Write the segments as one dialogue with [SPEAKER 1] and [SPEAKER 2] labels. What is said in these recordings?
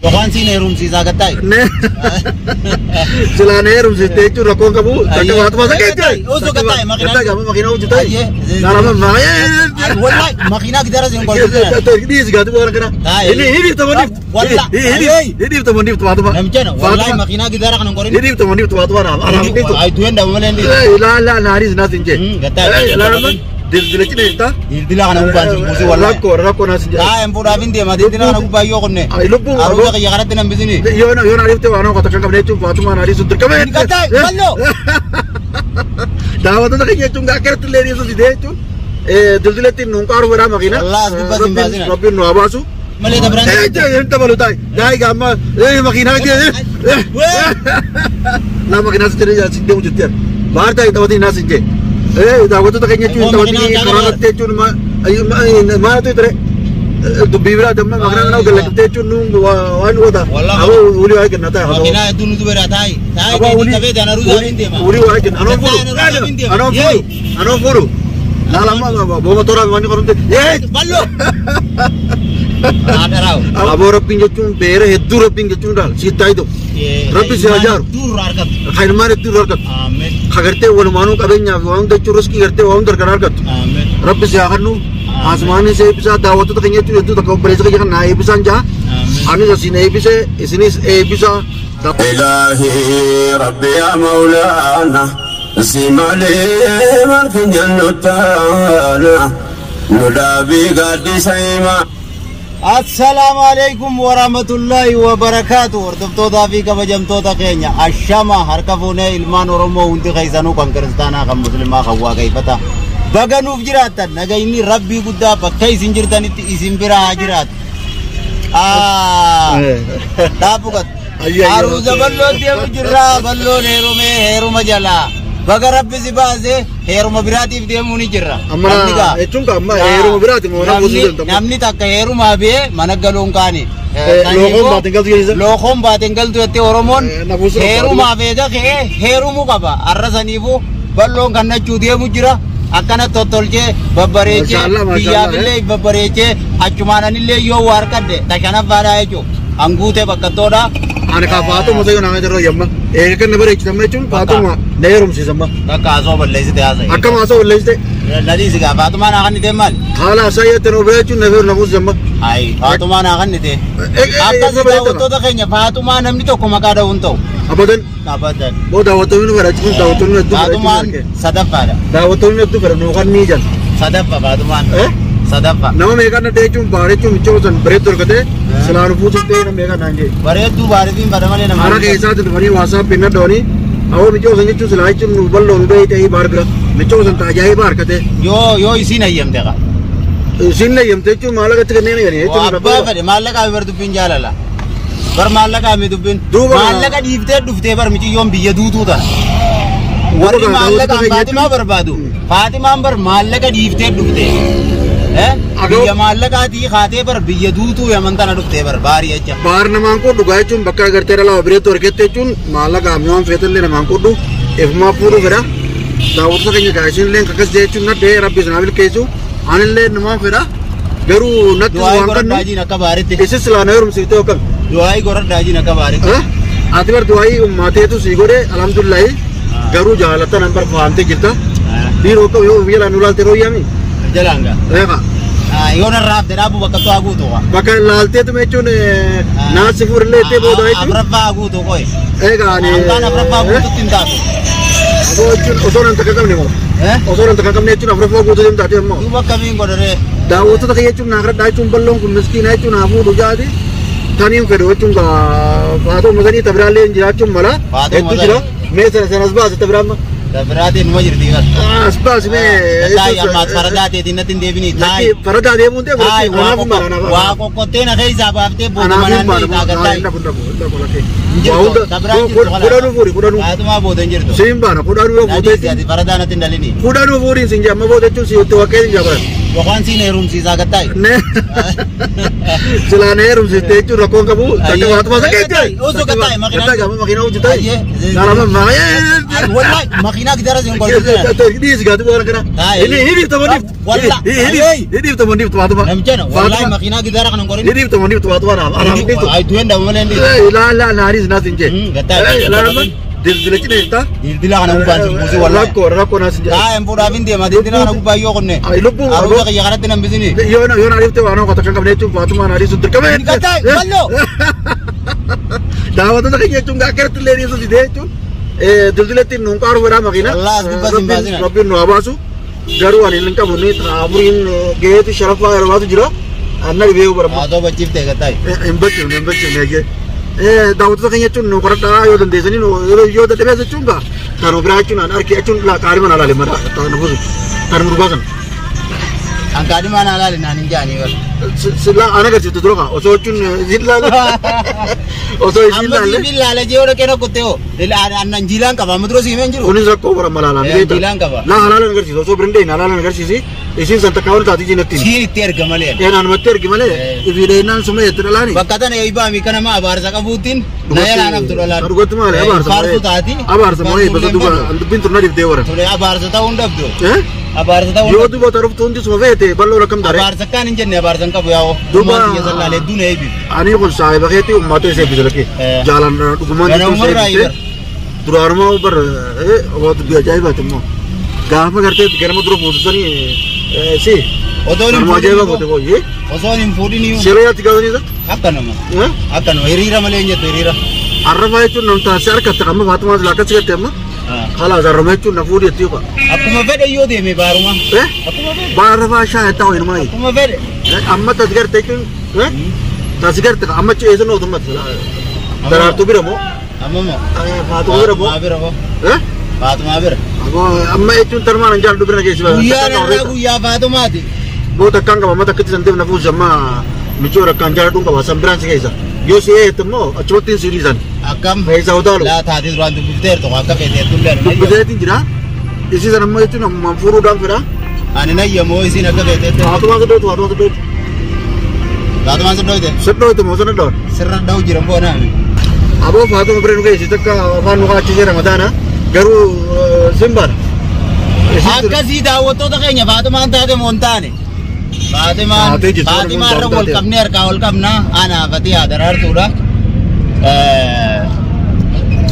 [SPEAKER 1] Yookaan siin heerumsiisaa gattaa'e.
[SPEAKER 2] Silaa na heerumsiiste jechuun rakkoon qabu. Takka Faatuma isa keessa.
[SPEAKER 1] Osoo gattaa'e makiinaa.
[SPEAKER 2] Gattaa'e gaafa makiinaa hojjetaa. Laalama maayee.
[SPEAKER 1] Wallahi makiinaa gidara siin kolfisee.
[SPEAKER 2] Dhiisi gaatu waan kana. Inni hidhiifta moo dhiiftu? Hidhiifta moo dhiiftu Faatuma?
[SPEAKER 1] Namicha wallahi makiinaa gidara kana qorin.
[SPEAKER 2] Hidhiifta moo dhiiftu Faatuma naaf? Anaaf dhiiftu.
[SPEAKER 1] Ay du'een dhabu malee hin
[SPEAKER 2] Laa laa naaris naas hin jee.
[SPEAKER 1] Gattaa'e.
[SPEAKER 2] Laalama dildila cina jirta.
[SPEAKER 1] Dildila kana gubbaan sin buusii wallahi.
[SPEAKER 2] Rakkoo rakkoo naas hin jee.
[SPEAKER 1] Taa hin fuudhaaf hin deema dildila kana gubbaan yoo qonne.
[SPEAKER 2] Lubbuun
[SPEAKER 1] Aruuza kiyya kanatti nan bisini.
[SPEAKER 2] Yoo yoo naariifte waan hojjetu kan qabne jechuun Faatuma naariisu dirqama.
[SPEAKER 1] Gattaa'e balloo.
[SPEAKER 2] Daawwattoota keenya jechuun akkanatti illee dhiisuu didee jechuun dildilatti nuun qaaru fedhaa makiina.
[SPEAKER 1] Wallahi as gubbaa sin baasina.
[SPEAKER 2] Rabbiin nu haa baasu.
[SPEAKER 1] Malee dabran.
[SPEAKER 2] Hin dabalu taa'e. Daa'ii gaamma makiinaa jee. Laa makiinaa si jedhee si deemu jettee. Baar taa'e taphatiin naas hin jee. Daawwattoota keenya jechuun taphatiin karaa irratti jechuun maaltu ture. Dubbii biraa damma makiinaa kana galaqiftee jechuun nuun waan goota. Aboo ulii waa kenna taa'e.
[SPEAKER 1] Makiinaa hedduu nutu bira taa'e. Taa'e keetii qabee ta'an aruuza hin deema.
[SPEAKER 2] Ulii waa kenna. Anoon fuudhu. Anoon fuudhu. Anoon fuudhu. Laalama booma toora waan qorumte.
[SPEAKER 1] Balloo.
[SPEAKER 2] Aboo rabbiin jechuun beera hedduu rabbiin jechuun daal siit taayitu. Rabbi si haa jaaru.
[SPEAKER 1] Hedduu argatu.
[SPEAKER 2] Kan ilmaan hedduu argattu.
[SPEAKER 1] Ameen.
[SPEAKER 2] Ka gartee walumaanuu qabeenyaaf waan hunda jechuun riskii gartee waan hunda harkaan argattu.
[SPEAKER 1] Ameen.
[SPEAKER 2] Rabbi si haa kennu. Asmaanis eebbisaa daawwattoota keenya jechuun hedduu takka obboleessa keenya kan naa eebbisaan jaha. Anis asiin eebbisee isinis eebbisaa.
[SPEAKER 3] إلهي ربي يا مولانا سيمالي من في جنتنا ندابي قد سيما
[SPEAKER 1] Assalaamu alaikum warahmatullahi wabarakaatu. Hordoftootaa fi kabajamtoota keenya ashama harka fuunee ilmaan Oromoo hundi keessanuu kan kiristaanaa kan muslimaa kan waaqeffata. Baga nuuf jiraattan nagayni rabbii guddaa bakka isin jirtanitti isin bira haa jiraatu. Dhaabbuqat. Aruuza balloo deemu jirra balloon heerumee heeruma jalaa. Baga rabbi si baase heeruma biraatiif deemuu ni jirra.
[SPEAKER 2] Amma jechuun amma heeruma biraati moo nama buusuu danda'u.
[SPEAKER 1] Namni takka heerumaa bee mana galuun kaani.
[SPEAKER 2] Lookoon baateen galtu jechuudha.
[SPEAKER 1] Lookoon baateen galtu jettee Oromoon heerumaa beeka ka'ee heerumuu qaba. Har'a saniifuu balloon kan nachuu deemu jira. Akkana tottolchee babbareechee biyyaafillee babbareechee achumaan anillee yoo waa harkadde tashanaffaadhaa jechuudha. Hanguutee bakkattoodha.
[SPEAKER 2] Ani ka Faatuma sayyoo nama jirru yamma. Eega kan na bareechitamma jechuun Faatuma na heerumsiisamma.
[SPEAKER 1] Bakka asoo balleessite haasa'e.
[SPEAKER 2] Akkam asoo balleessite?
[SPEAKER 1] Lalii sigaa Faatumaa naa kannite maali?
[SPEAKER 2] Haala asaa jettee nu bira jechuun na fuusisamma.
[SPEAKER 1] Ayi Faatumaa naa kannite. Akkasii daawwattoota keenya Faatumaa namni tokko maqaa dha'uun ta'u.
[SPEAKER 2] Abadan.
[SPEAKER 1] Abadan.
[SPEAKER 2] Boo daawwattoonni nu fedha jechuun daawwattoonni hedduu fedha.
[SPEAKER 1] Faatumaan sadaffaadha.
[SPEAKER 2] Daawwattoonni hedduu fedha nu kan ni jan.
[SPEAKER 1] Sadaffa Faatumaan. Sadaffa.
[SPEAKER 2] Nama meeqaan na jechuun baar jechuun michoo san bareedduu argatee silaan fuusiftee nama meeqaan naan jee.
[SPEAKER 1] Bareedduu baaritiin bada malee nama.
[SPEAKER 2] Hara keessaatti dhufanii waasaappiin na dhooni. Awoo michoo san jechuun silaa jechuun nu bal'oo nu bahee ta'ee baar bira. Michoo san ajaa'iba harkatee.
[SPEAKER 1] Yoo yoo isiin hayyamte qa.
[SPEAKER 2] Isiin hayyamte jechuun maallaqatti kanneen eeganii jechuun.
[SPEAKER 1] Abbaa fedhe maallaqaa fi bar dubbiin jaalala. Bar maallaqaa mi dubbiin. Maallaqa dhiiftee dhuftee bar miciyyoon biyya duutuu tana. Warri maallaqaan Faatimaa barbaadu. Faatimaan bar maallaqa dhiiftee dhuftee. Biyya maallaqaatii kaatee bar biyya duutuu yaman tana dhuftee bar baarii jecha.
[SPEAKER 2] Baar namaan qudhu gaa jechuun bakka agartee dhalaa bireetti argatte jechuun maallaqa waan feetallee namaan qudhu efumaa fuudhu fedha. Daawwattoota keenya gaa isinillee akkas jechuun nadhee rabbi isin haa milkeessu anillee namaan fedha. Garuu natti waan
[SPEAKER 1] kennu. Akka baaritti.
[SPEAKER 2] Isis silaa na heerumsiiftee yookaan.
[SPEAKER 1] Du'aayii goradhaa jiin akka baaritti.
[SPEAKER 2] Ati bar du'aayii uummateetu sii godhe alhamdulillahi garuu jaalatan an barfaamtee jirta. Dhiiroo qabu yoo biyya laan ulaalte rooyyami.
[SPEAKER 1] Jalaan gaa.
[SPEAKER 2] Eegaa.
[SPEAKER 1] Yoo narraa hafte dhaabu bakka to'aa guutuu waa.
[SPEAKER 2] Bakka laalteetu jechuun naasi fuurillee ittee booda jechuun.
[SPEAKER 1] Afraffaa guutuu qoye.
[SPEAKER 2] Eegaa ani.
[SPEAKER 1] Hanqaan afraffaa guututti hin taatu.
[SPEAKER 2] Aboo jechuun osoo nan takka qabne moo. Osoo nan takka qabne jechuun afraffaa guutuu deemta ati ammoo.
[SPEAKER 1] Duuba akkamiin godharee.
[SPEAKER 2] Daawwattoota kiyya jechuun naa kadhadhaa jechuun balloon kun miskiina jechuun naa fuudhu jaati. Taniin fedhu jechuun Faatuma sanii tabiraallee hin jiraachuun mala. Hedduu jira. Mee sana sanas baase tabiraan.
[SPEAKER 1] Tabiraatiin numa jirti kan.
[SPEAKER 2] As baase mee.
[SPEAKER 1] Taayi ammaas faradaa teetiin natti hin deebinii. Taayi.
[SPEAKER 2] Faradaa deemuun ta'e
[SPEAKER 1] Taayi waa qoqqottee na keessaa baaftee booda manaan ni taaga taayi.
[SPEAKER 2] Kudhanuu fuudhi kudhanuu.
[SPEAKER 1] Faatumaa booda hin jirtu.
[SPEAKER 2] Siin baana kudhanuu yoo fuutee.
[SPEAKER 1] Faradaa natti hin dhalinii.
[SPEAKER 2] Kudhanuu fuudhiin siin jedhama booda jechuun si itti waqee hin jabaan.
[SPEAKER 1] Yookaan siin heerumsiisaa gattaa'e.
[SPEAKER 2] Silaan heerumsiistee jechuun rakkoon qabu. Takka Faatumaa isa keetti.
[SPEAKER 1] Osoo gattaa'e makiinaa.
[SPEAKER 2] Gattaa'e gaafa makiinaa hojjetaa. Saala mamaa.
[SPEAKER 1] Wallahi makiinaa gidara siin golgolchina.
[SPEAKER 2] Dhiisi gaati waan kana. Inni dhiifta moo dhiifta? Inni dhiifta moo dhiifta Faatumaa?
[SPEAKER 1] Namicha wallahi makiinaa gidara kana qorin.
[SPEAKER 2] Inni dhiifta moo dhiifta Faatumaa naaf? Anaaf dhiiftu.
[SPEAKER 1] Ay du'een dhabu malee hin dhiiftu.
[SPEAKER 2] Laa laa naanis naas hin jee.
[SPEAKER 1] Gattaa'e.
[SPEAKER 2] Laa dildila cina jirta.
[SPEAKER 1] Dildila kana gubbaan sin buusi wallahi.
[SPEAKER 2] Rakkoo rakkoo naas hin jee.
[SPEAKER 1] Taa hin fuudhaaf hin deema dildila kana gubbaan yoo qonne.
[SPEAKER 2] Ay lubbuu.
[SPEAKER 1] Aruuza kiyya kanatti nan bisini.
[SPEAKER 2] Yoo yoo naa dhiifte waan akka kan qabne jechuun Faatumaa naa dhiisu dirqama.
[SPEAKER 1] Gattaa'e balloo.
[SPEAKER 2] Daawwattoota keenya jechuun akkanatti illee dhiisu sidee jechuun dildilatti nuun qaaru fedhaa makiina.
[SPEAKER 1] Wallahi as gubbaa sin baasina.
[SPEAKER 2] Rabbiin nu haa baasu. Garuu ani hin qabu ni afuriin geetu sharaffaa yeroo baatu jira. Anna dhibee barba.
[SPEAKER 1] Haasoo bachiiftee gattaa'e.
[SPEAKER 2] Hin bachiifne hin bachiifne eeyyee. Daawwattoota keenya jechuun nu qoradhaa yoo dandeessanii yoo dadhabees jechuun gaa kan biraa jechuun an arki jechuun qaarii mana alaale mara kan fuusu kan murgaa sana.
[SPEAKER 1] An kaadhimaa naa laale naan hin jaanii bara.
[SPEAKER 2] Silla an agarsiiftu dura kaa osoo jechuun isin laale osoo isin
[SPEAKER 1] Amma
[SPEAKER 2] laale.
[SPEAKER 1] siif laale jee yoo dhaqee rakkotte hoo annan jiilaan qaba amma dura siimeen jiru.
[SPEAKER 2] Kunis rakkoo bara malaalaan.
[SPEAKER 1] Jiilaan qaba.
[SPEAKER 2] Laa halaalaan agarsiisa osoo birin deeyin halaalaan agarsiisi isin san takka wal taati jinatti.
[SPEAKER 1] Siin itti erga malee.
[SPEAKER 2] Eenaan matti ergi malee ifii deeyinaan suma jetti dhalaani.
[SPEAKER 1] Bakka tana eebbaa mi kana abaarsa qabuutiin na yalaan abdu dhalaan.
[SPEAKER 2] Dhugatti maali abaarsa
[SPEAKER 1] Faarsu taati.
[SPEAKER 2] Abaarsa malee basa duba dubbiin turna dhiftee wara.
[SPEAKER 1] Tole abaarsa ta'uu hin dhabdu. Abaarsa ta'uu
[SPEAKER 2] Yoo duba taruftu hundi suma feete bal'oo rakkam daree.
[SPEAKER 1] Abaarsa kaan hin jenne abaarsa hin qabu yaa'oo.
[SPEAKER 2] Duba
[SPEAKER 1] Duba. Hedduu na eebbi.
[SPEAKER 2] Ani kun saahiba keetii uummata isa eebbise lakkee. Jaalan dhugumaan jechuun isa eebbise. Duraanuma bar waa dubbii ajaa'ibaati immoo. Gaafa gartee ganama dura fuusisanii si.
[SPEAKER 1] Otoon hin
[SPEAKER 2] Kanuma ajaa'iba goote booyyee.
[SPEAKER 1] Osoon hin fuudhin iyyuu.
[SPEAKER 2] Siree yaatti gaazaniisa.
[SPEAKER 1] Akkanuma. Akkanuma hiriira malee hin jettu hiriira.
[SPEAKER 2] Arrafaa jechuun namtaa si harkatte amma Faatumaa silaa akkasi gatte amma. Khalaas arrafaa jechuun na fuudhi jetti yoka.
[SPEAKER 1] Akkuma fedhe yoo deeme baaruma. Akkuma fedhe.
[SPEAKER 2] Baarrafaa shaayii ta'u hin maayi.
[SPEAKER 1] Akkuma fedhe.
[SPEAKER 2] Amma tasi garte jechuun tasi garte amma ceesan ootummatti. Daraartuu bira moo?
[SPEAKER 1] Amma moo?
[SPEAKER 2] Faatumaa bira moo?
[SPEAKER 1] Faatumaa bira moo? Faatumaa bira.
[SPEAKER 2] Amma jechuun tarmaan hin jaalladhu bira geessi.
[SPEAKER 1] Guyyaan irraa guyyaa Faatumaati.
[SPEAKER 2] Boo takkaan qaba amma takkatti san deemna fuusi amma michuu rakkaan jaalladhuun qaba san biraan si keessa. Yoo si eeyyette immoo achumatti hin siiriisan.
[SPEAKER 1] Akkam.
[SPEAKER 2] Fe'isaa utaalu.
[SPEAKER 1] Laa taatee duraan dubbifteertu akka feeteettu illee ani
[SPEAKER 2] Dubbifteetiin jira. Isii san ammoo jechuun ammumaan fuudhuudhaan fedha.
[SPEAKER 1] Ani nayyamoo isiin akka feeteettu.
[SPEAKER 2] Faatumaa siddootu Faatumaa siddootu.
[SPEAKER 1] Faatumaan siddoote.
[SPEAKER 2] Siddootu moo sana dhoon.
[SPEAKER 1] Sirra dha'u jira moo naami.
[SPEAKER 2] Aboo Faatuma bira nu geessi takka afaan nu kaachisee ramadaana garuu simbaadha.
[SPEAKER 1] Akkasii daawwattoota keenya Faatumaan taate moo hin taane? Faatimaan Faatimaa irra wal qabnee harkaa wal qabnaa anaaf ati haa daraartuudha.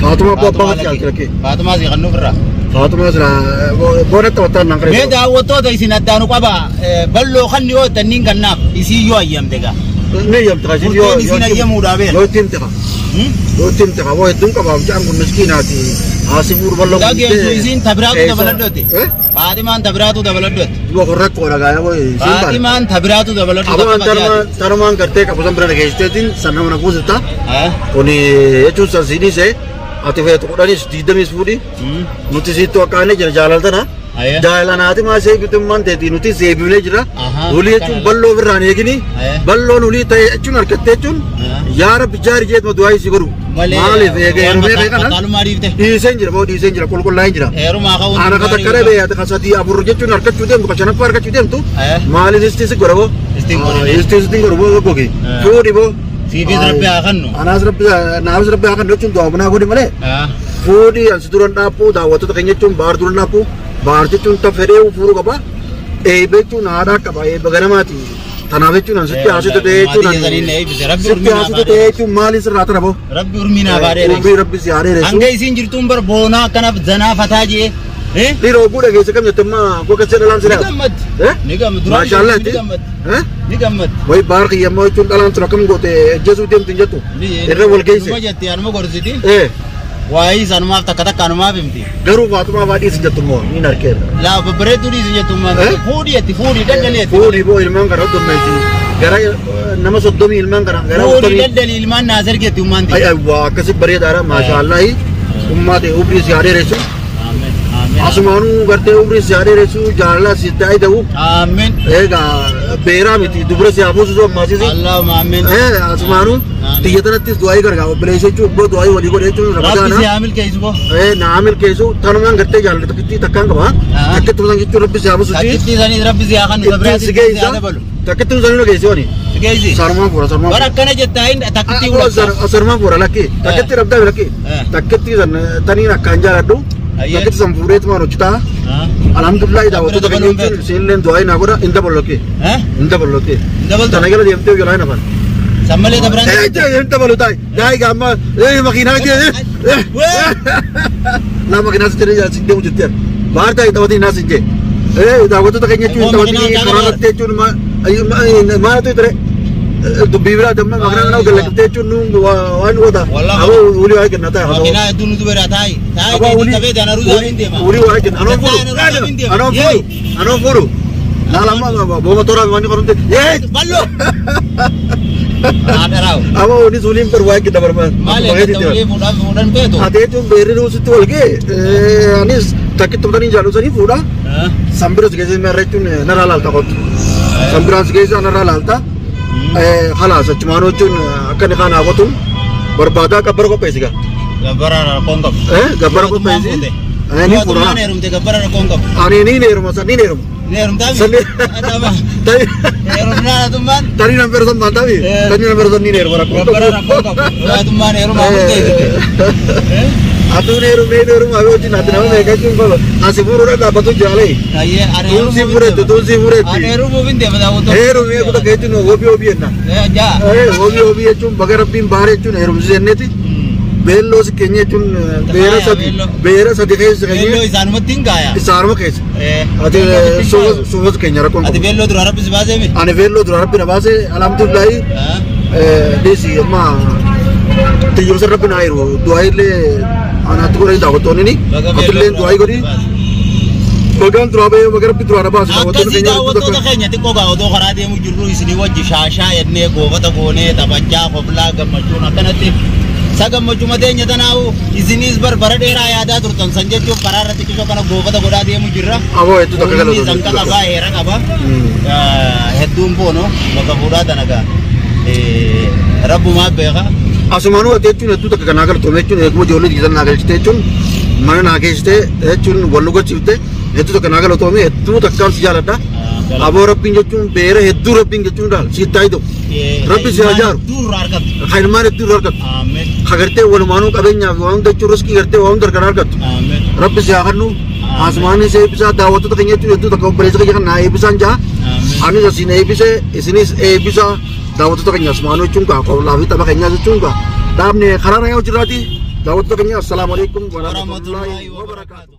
[SPEAKER 2] Faatuma abbaa abbaa mati lakkee.
[SPEAKER 1] Faatumaa si kan nufirraa.
[SPEAKER 2] Faatuma sila boona taphataan naan
[SPEAKER 1] Mee
[SPEAKER 2] qaree.
[SPEAKER 1] daawwattoota isin addaanu qaba bal'oo kan yoo tanniin kannaaf isii yoo ayyamte gaa.
[SPEAKER 2] Ni ayyamte kaa
[SPEAKER 1] Murteen isin ayyamuudhaa beela.
[SPEAKER 2] Yoo itti himte kaa. Yoo itti himte kaa boo hedduun qabaa mucaan kun miskiinaati. Haasi fuudhu bal'oo.
[SPEAKER 1] Dhageessu isiin tabiraatu dabaladhootti. Faatimaan tabiraatu dabaladhootti.
[SPEAKER 2] Duba kun rakkoo dhagaa yaa boo.
[SPEAKER 1] Faatimaan tabiraatu dabaladhootti.
[SPEAKER 2] Abaan tarumaan gartee qabu san bira dhageessisteetiin san nama na fuusifta. Kuni jechuun san si dhiise ati feetu kudhanis digdamis fuudhi. Nuti siittu akkaanee jira jaalaltana. Jaalanaati maa seebitummaan teeti nuti seebifnee jira. Hulii jechuun bal'oo birraan eegini. Bal'oon hulii ta'e jechuun harkattee jechuun yaa rabbi jaari jeetuma du'aa isii godhu. Maaliif eega heerumee kee kana dhiiseen jira boo dhiiseen jira qulqullaa'een jira. Ana ka takka dhabee ati ka sadii afur jechuun harkachuu deemtu ka shanaffaa harkachuu deemtu maaliif istii si godha boo. Istii si godhu boo gogi. Fuudhi boo.
[SPEAKER 1] Siifis rabbi haa kennu.
[SPEAKER 2] Anaas rabbi naafis rabbi haa kennu jechuun du'aa bunaa godhi malee. Fuudhi ansi duran dhaabbuu daawwattoota keenya jechuun baar duran dhaabbuu baar jechuun ta fedhee fuudhuu qaba. Eebba jechuun aadaa qaba eebba ganamaati. Tanaaf jechuun an sitti haasota ta'ee jechuun sitti haasota ta'ee jechuun maaliin sirraa tana boo.
[SPEAKER 1] Rabbi urmii naaf haa dheeressu.
[SPEAKER 2] Urmii rabbi si haa dheeressu.
[SPEAKER 1] Hanga isiin jirtuun bar boonaa akkanaaf zanaa fataa jee.
[SPEAKER 2] Dhiira oguu dhageesse kam jette amma goga see dhalaan
[SPEAKER 1] Ni gammatti. Ni gammatti.
[SPEAKER 2] Maashaallah
[SPEAKER 1] Ni gammatti. Ni gammatti.
[SPEAKER 2] Wayi baar kiyyammoo jechuun dhalaan tun akkam goote ejjeesuu deemtu hin jettu. Irra wal geesse.
[SPEAKER 1] Numa jetti anuma gorsiti. Waa'ee isaanumaaf takka takka anumaaf himti.
[SPEAKER 2] Garuu Faatumaa fa'aa dhiisi jettu immoo ni harkeera.
[SPEAKER 1] Laa babbareedduu dhiisi jettu immoo fuudhi jetti fuudhi daldali jetti.
[SPEAKER 2] Fuudhi boo ilmaan kana hoddommeessi. Gara nama 30 ilmaan kana gara
[SPEAKER 1] Fuudhi daldali ilmaan naasir jetti ummaan
[SPEAKER 2] Ay ay waa akkasi bareedaadha maashaallahi. Ummaa ta'e umrii si haa dheeressu.
[SPEAKER 1] Ameen.
[SPEAKER 2] Asumaanuu gartee umrii si haa dheeressu jaalala si taa'ee ta'u.
[SPEAKER 1] Amiin.
[SPEAKER 2] Egaa beeraa miti dubra si haa buusisu ammaasisi.
[SPEAKER 1] Allahumma amiin.
[SPEAKER 2] Asumaanuu xiyya tanattis du'aayii gargaa obboleessa jechuun ibboo du'aayii walii godhe jechuun
[SPEAKER 1] Rabbi si
[SPEAKER 2] ramadaana.
[SPEAKER 1] haa milkeessu boo.
[SPEAKER 2] Naa milkeessu tanumaan gartee jaalala takkittii takkaan qaba. Takkittuu san jechuun rabbi si haa buusuti.
[SPEAKER 1] Takkittii saniis rabbi si haa kannu
[SPEAKER 2] Ittiin si
[SPEAKER 1] gabraatti si
[SPEAKER 2] geessa.
[SPEAKER 1] haa dabalu.
[SPEAKER 2] Takkittuu sanii nu geessi wani.
[SPEAKER 1] Si geessi.
[SPEAKER 2] Sarumaan fuura sarumaan
[SPEAKER 1] Bara
[SPEAKER 2] fuura.
[SPEAKER 1] akkana jettaa hin takkittii fudhatta.
[SPEAKER 2] Sarumaan fuura lakki. Takkitti dhabdaa lakki. Takkitti san taniin akkaan jaaladhu. Takkitti san fuudheetumaan hojjetaa. Alhamdulillah daawwattoota keenya jechuun isinillee du'aa naa godha hin dabalu lakki. Hin dabalu lakki.
[SPEAKER 1] Hin dabaltu.
[SPEAKER 2] Tana jala deemtee jalaa hin hafan.
[SPEAKER 1] San malee dabraan.
[SPEAKER 2] Hin dabalu taa'i. Taa'i gaamma makiinaa jee. Laa makiinaa si jedhee si deemu jettee. Baar taa'i taphatiin naa si jee. Daawwattoota keenya jechuun taphatiin karaa irratti jechuun maaltu ture. Dubbii biraa damma makiinaa kana galaqiftee jechuun nuun waan goota. Aboo ulii waa kenna taa'i.
[SPEAKER 1] Makiinaa hedduu nuti bira taa'i. Taa'i keetii qabee dana ruusaa hin deema.
[SPEAKER 2] Ulii waa kenna. Anoon fuudhu. Anoon fuudhu. Anoon fuudhu. Laala booma toora manni qorumte.
[SPEAKER 1] Ballo. Haadharaawu.
[SPEAKER 2] Aboo unis uliin bar waa kenna barbaada.
[SPEAKER 1] Maali akka ulee fuudhaan fuudhan feetu.
[SPEAKER 2] Ati jechuun beerri nuusitti wal ga'e anis takkitti mutanii jaallu sanii fuudha. Sanbira si keessa marra jechuun narraa laalta qottu. Sanbiraan si keessa narraa laalta. Halaas achumaan jechuun akka inni kaan hawwatu barbaadaa gabbara qopheessi gaa.
[SPEAKER 1] Gabbara rakkoon qabu.
[SPEAKER 2] Gabbara qopheessi. Ni fuudha.
[SPEAKER 1] Mootummaan heerumte gabbara rakkoon qabu.
[SPEAKER 2] Ani ni heeruma san ni heeruma.
[SPEAKER 1] Ni heerumtaa mi? Heerumnaa atummaan.
[SPEAKER 2] Tanii nan feersan maal ta'i? Tanii nan feersan ni heeruma rakkoon qabu.
[SPEAKER 1] Gabbara rakkoon qabu. Atummaan heerumaa murteessite.
[SPEAKER 2] Atuun heerumee heeruma wajjin ati nama meeqa jechuun qaba. Asi fuudhuudhaan dhaabbatu jaalee. Tuunsii fuudhetti tuunsii fuudhetti.
[SPEAKER 1] Ani heerumuuf hin deema daawwattoota.
[SPEAKER 2] Heerumee kuta jechuun hobii hobii jenna. Hobii hobii jechuun baga rabbiin baara jechuun heerumsi jenneeti. Beelloo si keenya jechuun beera sadi keessa keenya.
[SPEAKER 1] Beelloo isaanumatti hin gaaya.
[SPEAKER 2] Isaanuma keessa. Ati suufas keenya rakkoon
[SPEAKER 1] Ati beelloo dura rabbi si baasee mi?
[SPEAKER 2] Ani beelloo dura rabbi na baasee alhamdulillahi dhiisi amma xiyyoomsa rabbi naa jiru du'aa illee anaatti godhanii daawwattoonni ni atillee du'aa godhi bagaan duraa bahee baga rabbi duraa na baase
[SPEAKER 1] Akkasii daawwattoota keenya xiqqoo gaa odoo karaa deemu jirru isinii wajji shaashaa jennee goofata goonee taphachaa koblaa gammachuun akkanatti isa gammachuma teenya tanaa'u isiniis bara dheeraa yaadaa turtan san jechuun karaa irratti xiqqoo kana goofata godhaa deemu jirra.
[SPEAKER 2] Aboo hedduu takka
[SPEAKER 1] Inni sanqa qabaa heera qaba. Hedduun boono bakka fuudhaa tana gaa rabbumaa beeka.
[SPEAKER 2] Asumaanuu ati jechuun hedduu takka kanaa galtoome jechuun eeguma ijoollee dhiisan naa galchite jechuun mana naa geessite jechuun wal nu gochifte hedduu takka naa galatoome hedduu takkaan si jaaladha. Aboo rabbiin jechuun beera hedduu rabbiin jechuun daal si itti haayitu. Rabbi si haa jaaru. Kan ilmaan hedduu irraa argattu. Ka gartee walumaanuu qabeenyaaf waan hunda jechuun riskii gartee waan hunda harkaan argattu. Rabbi si haa kennu. Asumaanis eebbisaa daawwattoota keenya jechuun hedduu takka obboleessa keenya kan naa eebbisaan jaa. Anis asiin eebbise isinis eebbisaa daawwattoota keenya asumaanuu jechuun kaa qollaa fi tapha keenyaa jechuun kaa dhaabne karaa nagaa hojirraati daawwattoota keenya assalaamu alaikum warahmatullaahi wabarakaatu.